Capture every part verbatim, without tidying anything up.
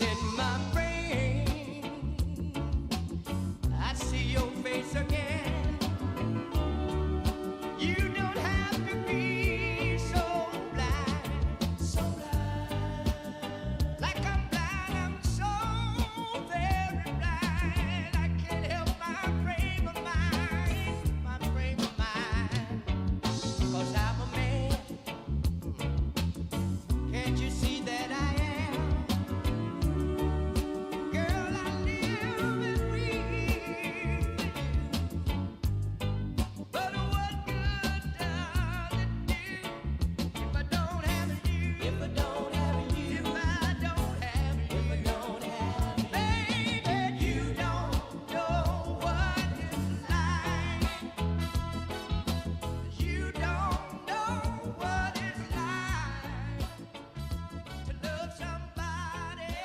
In my brain, I see your face again. You don't have to be so blind, so blind. Like I'm blind, I'm so very blind. I can't help my frame of mind, my frame of mind. 'Cause I'm a man. Can't you see that I am? Girl, I live and breathe for you. But what good does it do if I don't have you? If I don't have you. If I don't have you. If I don't have you. Baby, you don't know what it's like. You don't know what it's like to love somebody,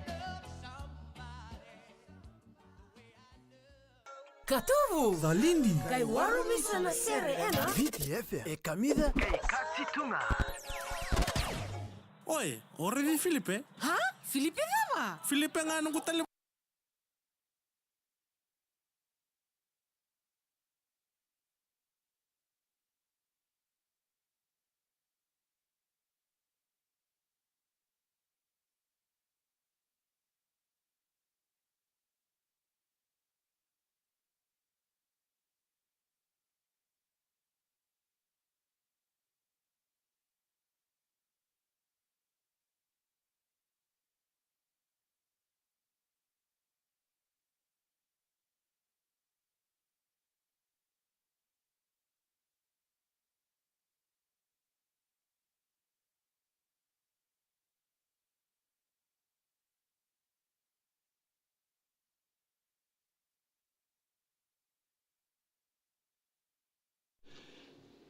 love somebody. Katuvu. Salidi. Kai Waru Misa na sere ena Viti F M. E kamica. E kati tu ga. Oi, o raici Filipe? Ha? Filipe cava? Filipe ga noqu tale.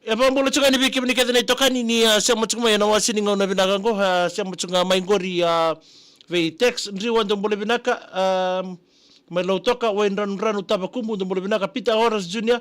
E vakabula tiko yani vei kemuni kece na itokani ni, a, sema tiko mai ena wase ni gauna vinaka oqo, a, sema tiko ga mai qori, a, vei text, Driwa, dou bula vinaka, a, mai Lautoka, Waidranudranutavakubu, dou bula vinaka, Peter Horace Junior,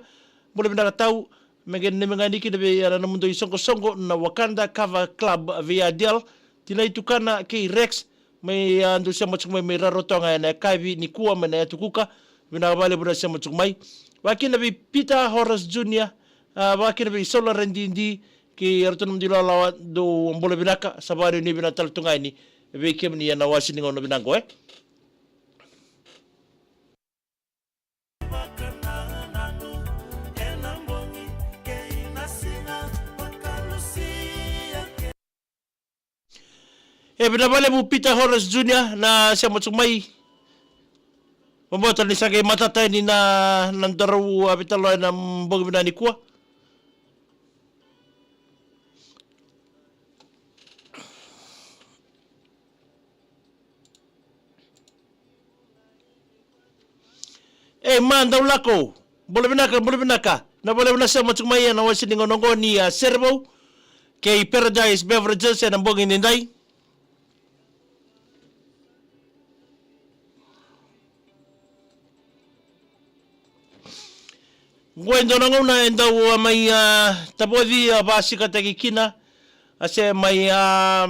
bula vinaka tau, me qai nanumi ga yani kina vei, a, na nomudou isoqosoqo na Wakanda Kava Club, a, vei Adiel, Tinai Tukana kei Rex, mai, a, dou sema tiko mai, mai Rarotonga ena yakavi nikua mai na yatu Kuka. Vinaka vakalevu na sema tiko mai. Vakakina vei Peter Horace Junior, a, vakakina vei Saula Radidi, kei iratou na nomudou ilawalawa, dou bula vinaka, sa vakanuinui vinaka tale tu ga yani vei kemuni ena wase ni gauna vinaka oqo, e. E vinaka vakalevu Peter Horace Junior na sema tiko mai. Vakabauta ni sa qai matata yani na, na nodaru, a, veitalanoa ena bogi vinaka nikua. E, ma dau lako. Bula vinaka, bula vinaka. Na vakalevu na sema tiko mai ena wase ni gauna oqo ni, a, Serevou kei Paradise Beverages ena bogi nidai. Oqo e dua na gauna e dau, a, mai, a, tavoci, a, vakasikataki kina, a, se mai, a,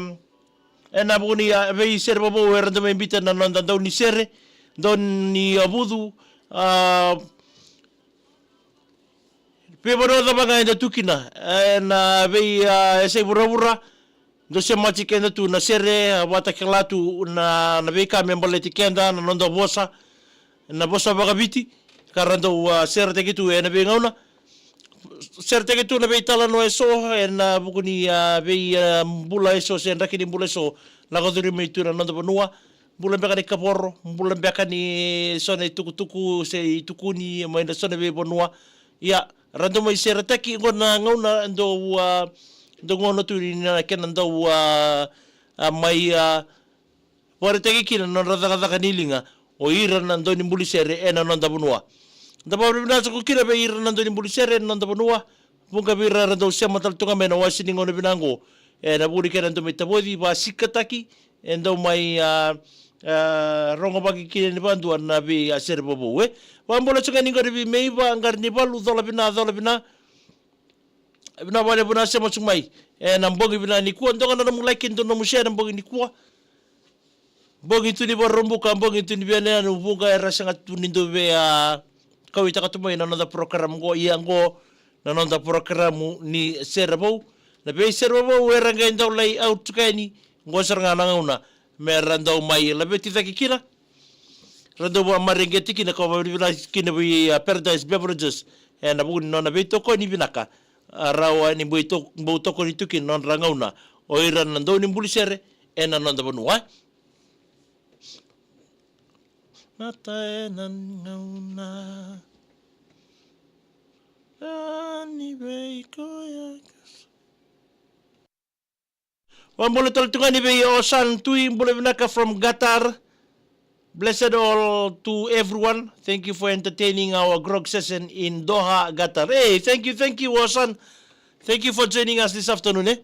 ena vuku ni, a, veisere vovou era dau mai biuta na noda daunisere, daunivucu, a, veivanua cava ga eda tu kina, ena vei, a, yasai vuravura, dau semati keda tu na sere, a, vakatakila tu na, na veika me baleti keda, na noda vosa, na vosa vakaviti, ka ra dau, a, seretaki tu ena veigauna. Seretaki tu na veitalanoa eso, ena vuku ni, a, vei, a, bula eso, se draki ni bula eso, lako curu mai tu na noda vanua. Bula beka ni kavoro, bula beka ni so na itukutuku, se itukuni, mai na so na veivanua. Ia, ra dau mai seretaki, oqo na gauna dau, a, dau gauna tu ni na kena dau, a, a, mai, a, vakaraitaki kina na nodra cakacaka ni liga o ira na daunibuli sere ena noda vanua. Da vakavinavinaka tiko kina vei ira na daunibuli sere ena noda vanua. Vuqa vei ira era dau sema tale tu ga mai na wase ni gauna vinaka oqo. Ena vuku ni kena dau mai tavoci, vakasikataki, e dau mai, a, a, rogovaki kina ni vakadua na vei, a, sere vovou, e. Vakabula tiko ga yani qori vei Meiva Qaranivalu, cola vina, cola vina. Vinaka vakalevu na sema tiko mai ena bogi vinaka nikua, dua ga na nomu like, dua na nomu share ena bogi nikua. Bogi tu ni Vakaraubuka, bogi tu ni veiyanuyanu, vuqa era sega tu ni dau via kauwaitaka tu mai na noda porokaramu qo, ia qo na noda porokaramu ni sere vou. Na veisere vou era qai dau lai out tu yani, qo sara ga na gauna me ra dau mai laveti cake kina. Ra dau vakamareqeti kina ka vakavinavinaka kina vei, a, Paradise Beverages ena vuku ni nona veitokoni vinaka, a, rawa ni bau to-, bau tokoni tu kina na nodra gauna o ira na dau ni buli sere ena noda vanua. Mata ena gauna ani vei koya. Vakabula tale tu ga yani vei Osan Tui, bula vinaka from Qatar. Blessed all to everyone. Thank you for entertaining our grog session in Doha, Qatar. Hey, thank you, thank you, Osan. Thank you for joining us this afternoon, eh?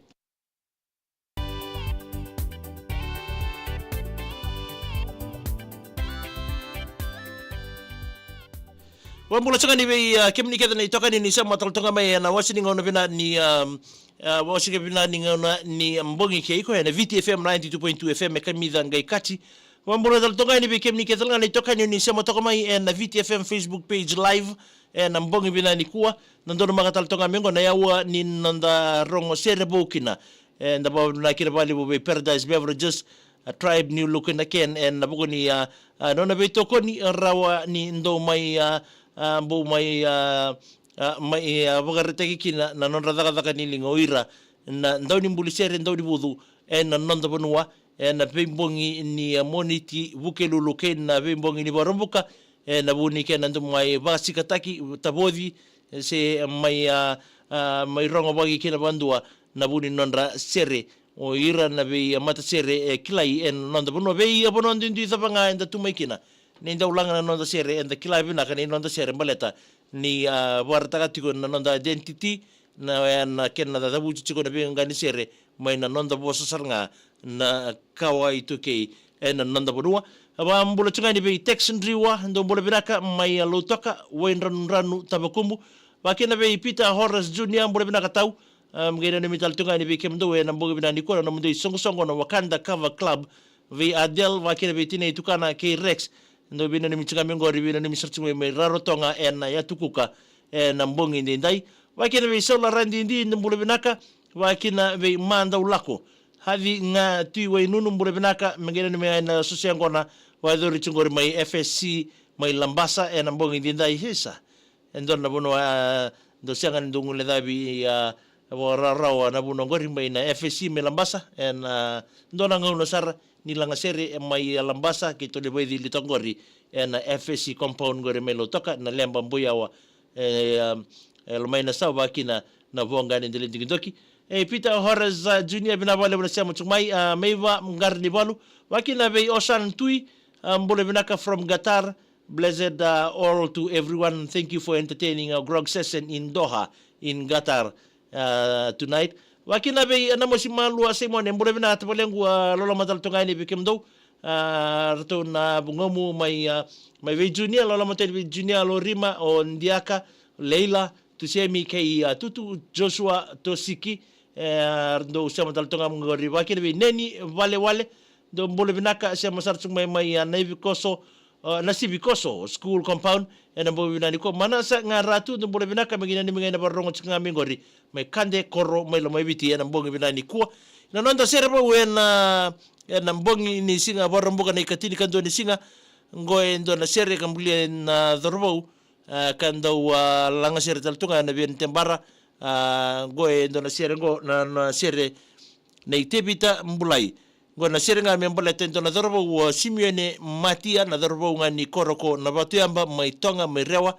Vakabula tiko ga yani vei, a, kemuni kece na itokani ni sema tale tu ga mai ena wase ni gauna vinaka ni, um, a, wase vinaka ni gauna ni bogi kei koya ena Viti F M ninety-two point two F M e kamica qai kati. Vakabula tale tu ga yani vei kemuni kece ga na itokani ni sema toka mai ena Viti F M Facebook page live ena bogi vinaka nikua. Na donumaka tale tu ga mai qo na yaua ni noda rogo sere vou kina. Eda vakavinavinaka kina vakalevu vei Paradise Beverages, a tribe new look in a can, ena vuku ni, a, a, nona veitokoni, a, rawa ni dau mai, a, a, bau mai, a, a, mai, a, vakaraitaki kina na nodra cakacaka ni liga o ira na dau ni buli sere, dau ni vucu ena noda vanua, ena veibogi ni, a, Moniti, Vukelulu kei na veibogi ni Vakaraubuka, ena vuku ni kena dau mai vakasikataki, tavoci, se mai, a, a, mai rogovaki kina vakadua na vu ni nodra sere o ira na vei, a, matasere e kilai ena noda vanua. Vei, a, vanua duidui cava ga eda tu mai kina, ni dau laga na noda sere, eda kila vinaka ni noda sere baleta ni, a, vakaraitaka tiko na noda identity, na, e, na kena cavuti tiko na veiqaravi ni sere mai na noda vosa sara ga na kawa iTaukei ena noda vanua. Vakabula tiko ga yani vei Tex Driwa, dou bula vinaka mai, a, Lautoka, Waidranudranu, Tavakubu. Vakakina vei Peter Horace Junior, bula vinaka tau. A, qai nanumi tale tu ga yani vei kemudou ena bogi vinaka nikua na nomudou isoqosoqo na Wakanda Cover Club, vei Adel, vakakina vei tinai tukana kei Rex. Dou veinanumi tiko ga mai qori, veinanumi sara tiko mai mai Rarotonga ena yatu Kuka ena bogi edaidai. Vakakina vei Saula Radidi, dou bula vinaka. Vakakina vei Madaulako. Haci ga Tui Wainunu, bula vinaka, me qai nanumi ena soso yaqona, vakayacori tiko qori mai F S C mai Labasa ena bogi edaidai. Isa. E dua na vanua, a, dou sega ni dou guilecavi, a, vakarawarawa na vanua qori mai na F S C mai Labasa, ena, a, dua na gauna sara ni lagasere, e, mai, a, Labasa, keitou lai vakaicili toka qori ena F S C compound qori mai Lautoka, na Leba Boiawa, e, a, e, Lomainasau, vakakina na Voqa ni Deladokidoki. E, Peter Horace, a, Junior, vinaka vakalevu na sema tiko mai, a, Meiva Qaranivalu, vakakina vei Osan Tui, a, bula vinaka from Qatar, Blessed, uh, all to everyone. Thank you for entertaining our grog session in Doha, in Qatar, uh, tonight. Vakakina vei, uh, Namosi Malua Simone, bula vinaka tavalequ, uh, loloma tale tu ga yani vei kemudou. Uh, ratou na vugomu mai, uh, mai vei Junior, loloma tale vei Junior, Lorima, o Diaka, Leila, Tusemi kei, uh, Tutu, Joshua, Tosiki, e, dou sema tale tu ga mai qori. Vakakina vei Neni Valewale, dou bula vinaka, sema sara tu mai mai, a, Naivikoso, a, Nasivikoso School Compound, ena bogi vinaka nikua. Manasa Garatu, dou bula vinaka, me qai nanumi ga na vakarorogo tiko ga mai qori mai Kade, Koro, mai Lomaiviti, ena bogi vinaka nikua. Na noda sere vou ena, ena bogi ni siga Vakaraubuka na ikatinikadua ni siga, qo e dua na sere ka bulia na cauravou, a, ka dau, a, lagasere tale tu ga na Via ni Tebara, a, qo e dua na sere qo, na, na sere nei Tevita Bulai. Qo na sere ga me baleta e dua na cauravou o Simione Matia, na cauravou ga ni koro ko Navatuyaba mai Toga, mai Rewa.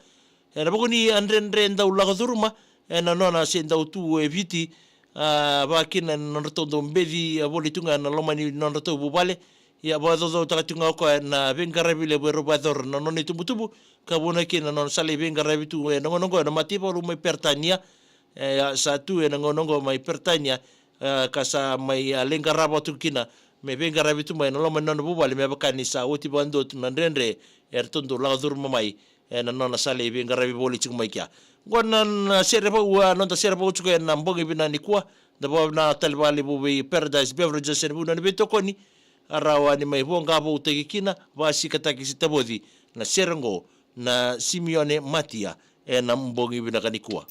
Ena vuku ni, a, dredre dau lako curuma ena nona se dau tu e Viti, a, vakakina na nodratou dau beci, a, voli tu ga na loma ni nodratou vuvale. Ia, vakacaucautaka tu ga o koya na veiqaravi levu erau vakayacora na nona itubutubu, ka vuna kina na nona sa lai veiqaravi tu ena gauna oqo ena mataivalu mai Peritania. E, ia, sa tu ena gauna oqo mai Peritania, e, ka sa mai, a, lai qarava tu kina me veiqaravi tu mai na loma ni nona vuvale, me vaka ni sa oti vakadua tu na dredre eratou dau lako curuma mai ena nona sa lai veiqaravi voli tiko mai kea. Qo na, na sere vou, a, noda sere vou tiko ena bogi vinaka nikua. Da vakavinavinaka tale vakalevu vei Paradise Beverages ena vuku ni nona veitokoni, a rawa ni mai voqa voutaki kina, vasikataki se tavoci na sere oqo na Simione Matia ena bogi vinaka nikua.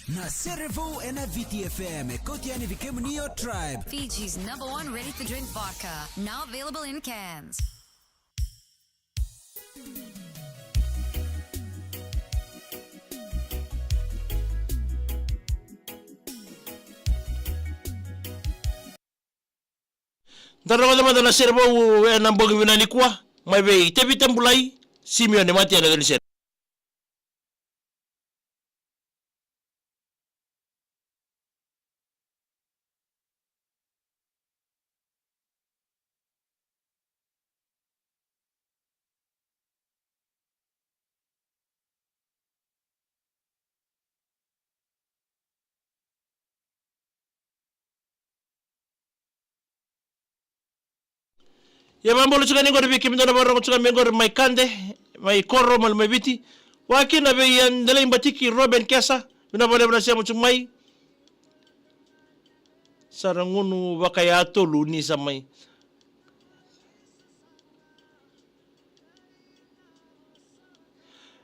Na sere vou ena Viti F M e kauti yani vei kemuni o Tribe. Fiji's number one ready-to-drink vodka, now available in cans. Da rogoca mada na sere vou ena bogi vinaka nikua mai vei Tevita Bulai, Simione Matia na cava ni sere. Ia, vakabula tiko yani qori vei kemudou na vakarorogo tiko mai qori mai Kade, mai Koro, mai Lomaiviti. Vakakina vei, e, Delai Batiki Roben Kesa, vinaka vakalevu na sema tiko mai. Sa ra gunu vakayatolu ni sa mai.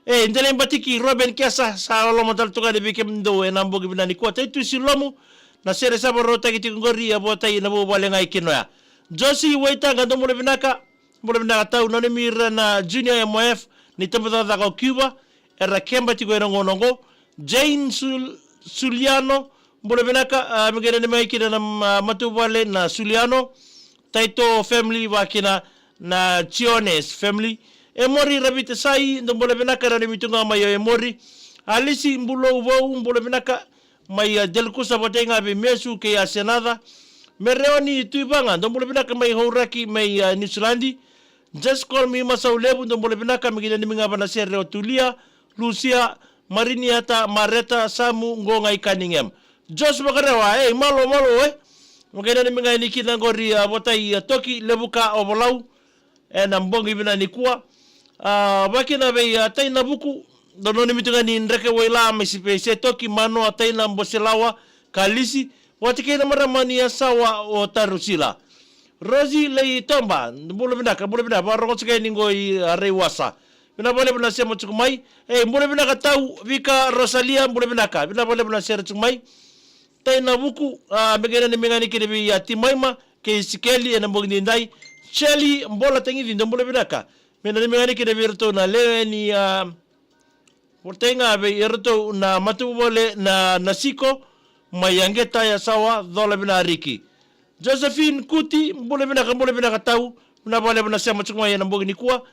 E, Delai Batiki Roben Kesa, sa loloma tale tu ga yani vei kemudou ena bogi vinaka nikua. Taitusi Lomu, na sere sa vakarautaki tiko qori, a votai na vuvale ga i kina oya. Josi Waitaqa, dou bula vinaka, bula vinaka tau, nanumi ira na Junior M O F ni tabacakacaka o Cuba, era keba tiko ena gauna oqo. Jane Sul-, Suliano, bula vinaka, a, me qai nanumi mai kina na, a, matavuvale na Suliano, Taito family, vakakina na Chiones family. E Mori Ravitasai, dou bula vinaka, nanumi tu ga mai o E Mori. Alisi Bulou Vou, bula vinaka, mai, a, Delkusa, votai ga vei Mesu kei a Senaca. Mereoni Tuivaga, dou bula vinaka, mai Hauraki, mai, a, Niusiladi. Just call me Masau Levu, dou bula vinaka, me qai nanumi ga va na sere o Tulia, Lusia, Mariniata, Mareta, Samu, qo ga i Cunningham. Josh Vakarewa, e, malo, malo, e. Me qai nanumi ga yani kina qori, a, votai, a, Toki, Levuka, Ovalau, ena bogi vinaka nikua. A, vakakina vei, a, Taina Vuku, dou nanumi tu ga ni Dreke Waila, mai Sipe, Setoki, Manoa, Taina, Boselawa, Kalisi, vata kei na marama ni Yasawa o Tarusila. Rosi Lei Toba, bula vinaka, bula vinaka, vakarogo tiko yani qo i, a, Raiwasa. Vinaka vakalevu na sema tiko mai. E, bula vinaka tau, Vika Rosalia, bula vinaka. Vinaka vakalevu na sere tiko mai. Taina Vuku, a, me qai nanumi ga yani kina vei, a, Timaima kei Sikeli ena bogi nidai. Shelly Bola Tagici, dou bula vinaka. Me nanumi ga yani kina vei iratou na lewe ni, a, votai ga vei iratou na matavuvale na, na Siko, mai Yaqeta, Yasawa, Cola, Vinariki. Josephine Kuti, bula vinaka, bula vinaka tau, vinaka vakalevu na sema tiko mai ena bogi nikua.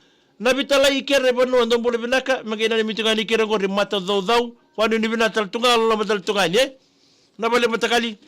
Navitalai Kere Vanua, dou bula vinaka, me qai nanumi tu ga yani kina qori Matacaucau, vakanuinui vinaka tale tu ga, loloma tale tu ga yani, e. Vinaka vakalevu matakali.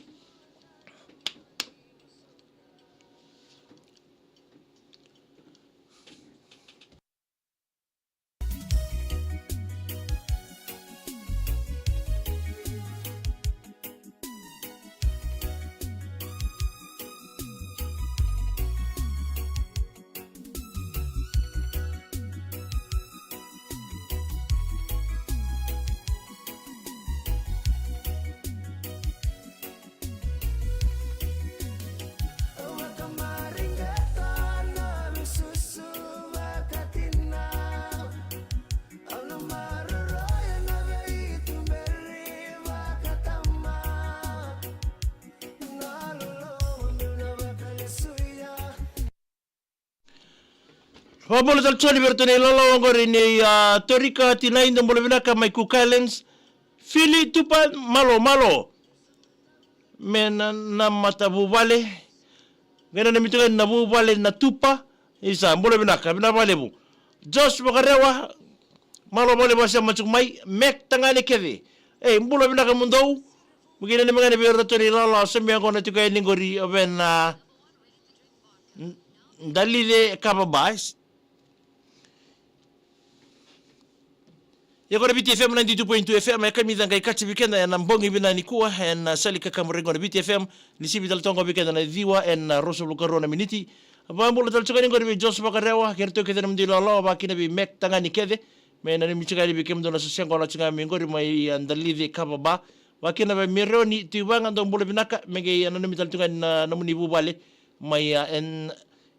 Vakabula tale tiko yani vei iratou na ilawalawa oqori nei, a, Torika Tinai, dou bula vinaka mai Cook Islands. Fili Tupa, malo, malo. Me na, na matavuvale. Qai nanumi tu ga yani na vuvale na Tupa. Isa, bula vinaka, vinaka vakalevu. Josh Vakarewa, malo vakalevu na sema tiko mai. Mek Tagane Kece. E, bula vinaka mudou. Me qai nanumi ga yani vei iratou na ilawalawa, sa mai yaqona tiko yani qori o Vena. N-, Dalice Kavaba. Ia qo na Viti F M ninety-two point two F M, e kamica qai kacivi keda ena bogi vinaka nikua, ena sala ni kakaburaki qo na Viti F M, ni sivi tale toka qo vei keda na ciwa ena ruasagavulu ka rua na miniti. Vakabula tale tiko yani qori vei Josh Vakarewa, kei iratou kece na nomudou ilawalawa, vakakina vei Mek Tagane Kece, me nanumi tiko yani vei kemudou na soso yaqona tiko ga mai qori mai, a, Dalice Kavaba, vakakina vei Mereoni Tuivaga, dou bula vinaka, me qai nanumi tale tiko ga na nomuni vuvale, mai, a, en,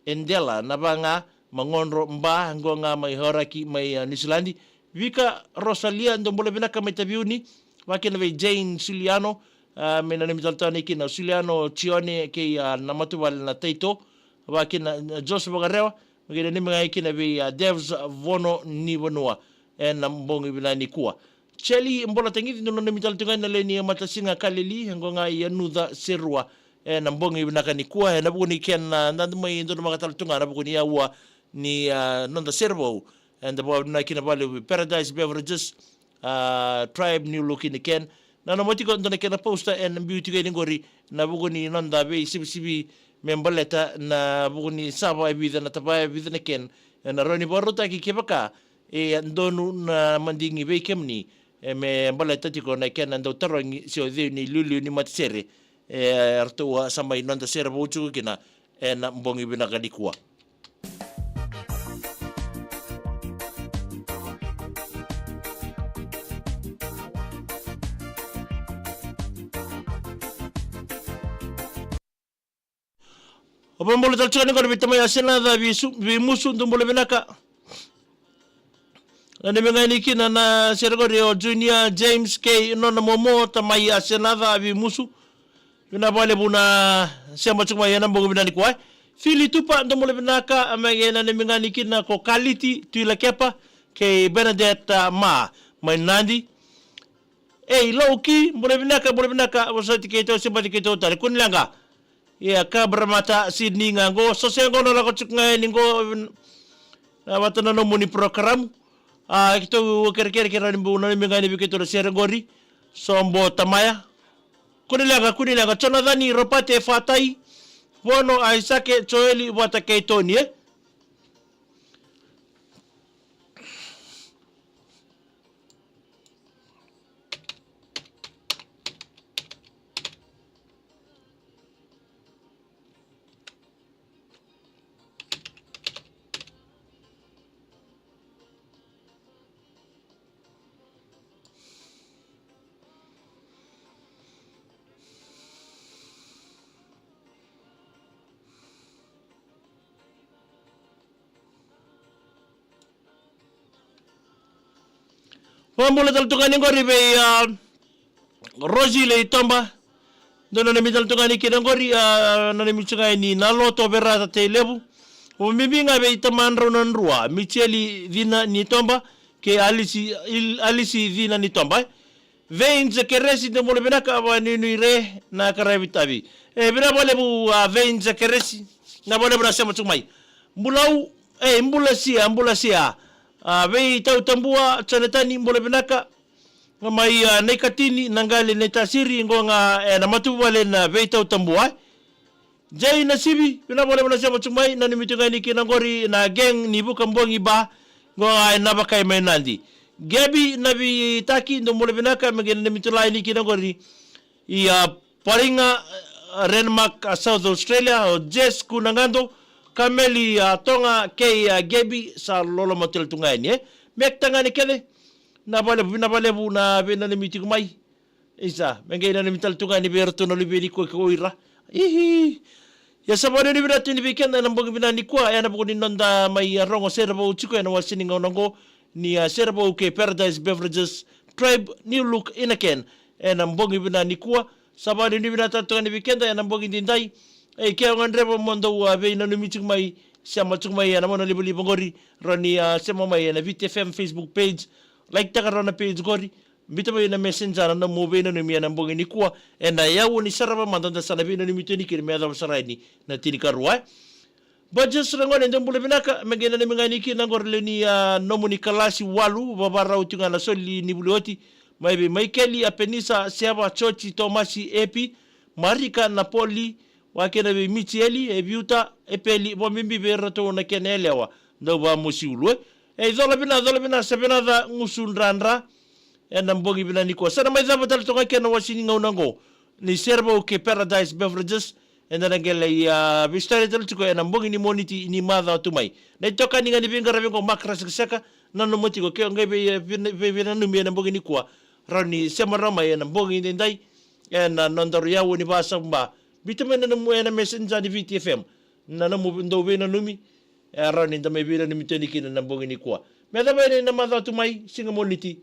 Endela, na vaga, Magodro Ba, qo ga mai Hauraki, mai, a, Niusiladi. Vika Rosalia, dou bula vinaka mai Taveuni. Vakina vei Jane Suliano, a, me nanumi tale tu ga kina Suliano Tione kei, a, na matuvale na Taito. Vakina, a, Joseph Vakarewa, me qai nanumi ga kina vei, a, Devs Vono ni Vanua. E na bogi vinaka nikua. Cheli Bola Tagici, dou nanumi tale tu ga na lewe ni matasiga Kaleli, e qo ga i Yanuca Serua. E na bogi vinaka nikua, e na vuku ni kena, a, dadu mai donumaka tale tu ga na vuku ni aua ni, a, noda serevou. E da vakavinavinaka kina vakalevu Paradise Beverages, a, Tribe New Look in a Can. Na nomu tiko dua na kena poster e na biu tiko yani qori, na vuku ni noda veisivisivi me baleta na vuku ni sava e vica na tavaya e vica na can. E na rawa ni vakarautaki kevaka e donu na madigi vei kemuni, e me baleta tiko na kena dau tarogi se o cei ni liuliu ni matasere. E ratou a sa mai noda serevou tiko kina e na bogi vinaka nikua. O vakabula tale tiko ni qori vei tamai Asenaca vei su-, vei Musu, dou bula vinaka. Nanumi ga yani kina na sere qori o Junior James kei nona momo tamai Asenaca vei Musu. Vinaka vakalevu na sema tiko mai e na bogi vinaka nikua. Fili Tupa, dou bula vinaka, me qai nanumi ga yani kina ko Kaliti Tuilakepa kei Bernadette, a, Ma, mai Nadi. Ei, Lauki, bula vinaka, bula vinaka, vosoti keitou, sebati keitou tale, kua ni leqa. Ia, Kabramata, Sydney ga qo, so se qo na lako tiko ga yani qo, na vata na nomuni program. A, keitou kerekere, kere ni bau nanumi ga yani vei keitou na sere qori. Sobo Tamaya. Kua ni leqa, kua ni leqa, Jonathan, Ropate, Fatai, Vono, Aisake, Joeli, vata kei Toni, e. Vakabula tale tu ga yani qori vei, a, Rosi Leitoba. Dou nanumi tale tu ga yani kina qori, a, nanumi tu ga yani na loto Verata Tailevu. Vakabibi ga vei tamadrau na drua, Micheli Cina ni Toba kei Alisi, Il-, Alisi Cina ni Toba, e. Veinza Keresi, dou bula vinaka, vakanuinui re na karavi tavi. E, vinaka vakalevu, a, Veinza Keresi. Vinaka vakalevu na sema tiko mai. Bulau, e, bula sia, bula sia. A, Veitautabua, Jonatani, bula vinaka. Ga mai, a, Naikatini, na qali Naitasiri, qo ga, e, na matuvale na Veitautabua, e. Jai Nasivi, vinaka vakalevu na sema tiko mai, nanumi tu ga yani kina qori na gang ni Vukabogi Ba, qo ga e Navakai mai Nadi. Gebi Navitaki, dou bula vinaka, me qai nanumi tu ga yani kina qori. Ia Pariga, e, Renmark, a, South Australia, o Jess Kunagado, Kameli, a, Toga, kei, a, Gebi, sa loloma tale tu ga yani, e. Mek Tagane kece, vinaka vakalevu, vinaka vakalevu na veinanumi tiko mai. Isa, me qai nanumi tale tu ga yani vei iratou na luveni koya kei ira. Ihi. Ia sa vakanuinui vinaka tu yani vei keda ena bogi vinaka nikua, ena vuku ni noda mai, a, rogo serevou tiko ena wase ni gauna oqo, ni, a, serevou kei Paradise Beverages, Tribe, New Look in a Can. Ena bogi vinaka nikua, sa vakanuinui vinaka tale tu ga yani vei keda ena bogi edaidai. E, ke o gadreva mo dou, a, veinanumi tiko mai, sema tiko mai ena monalivaliva oqori, rawa ni, a, sema mai ena Viti F M Facebook page, like taka rawa na page oqori. Biuta mai na messenger na nomu veinanumi ena bogi nikua, ena yavu ni sarava mada da sa na veinanumi tu yani kina me yacova sara yani na tinikarua, e. Bajas ragone, dou bula vinaka, me qai nanumi ga yani kina qori lewe ni, a, nomuni kalasi walu, vavarau tiko ga na soli ni vuli oti, mai vei Maikeli, Apenisa, Seva, Joji, Tomasi, Epi, Marika, Napoli, vaka kina vei Mijieli, e Viuta, e Peli, vakabibi vei iratou na kena yalewa, dau vakamosi ulu, e. E, cola vina, cola vina, sa vina ca gusu dradra, ena bogi vinaka nikua. Sa na mai cava tale toka kina wase ni gauna oqo, ni serevou kei Paradise Beverages, eda na qai lai, a, veisotari tale tiko ena bogi ni Moniti ni macawa tu mai. Na itokani ga ni veiqaravi oqo, Mark Rasikaseka, nanuma tiko ke o qai vei, vei, vei, veinanumi ena bogi nikua, rawa ni sema rawa mai ena bogi edaidai, ena nodaru yavu ni vasavuba. Biuta mai na nomu ena messenger ni Viti F M. Na nomu dau veinanumi, e rawa ni da mai veinanumi tani kina na bogi nikua. Me cava yani na macawa tu mai, siga Moniti,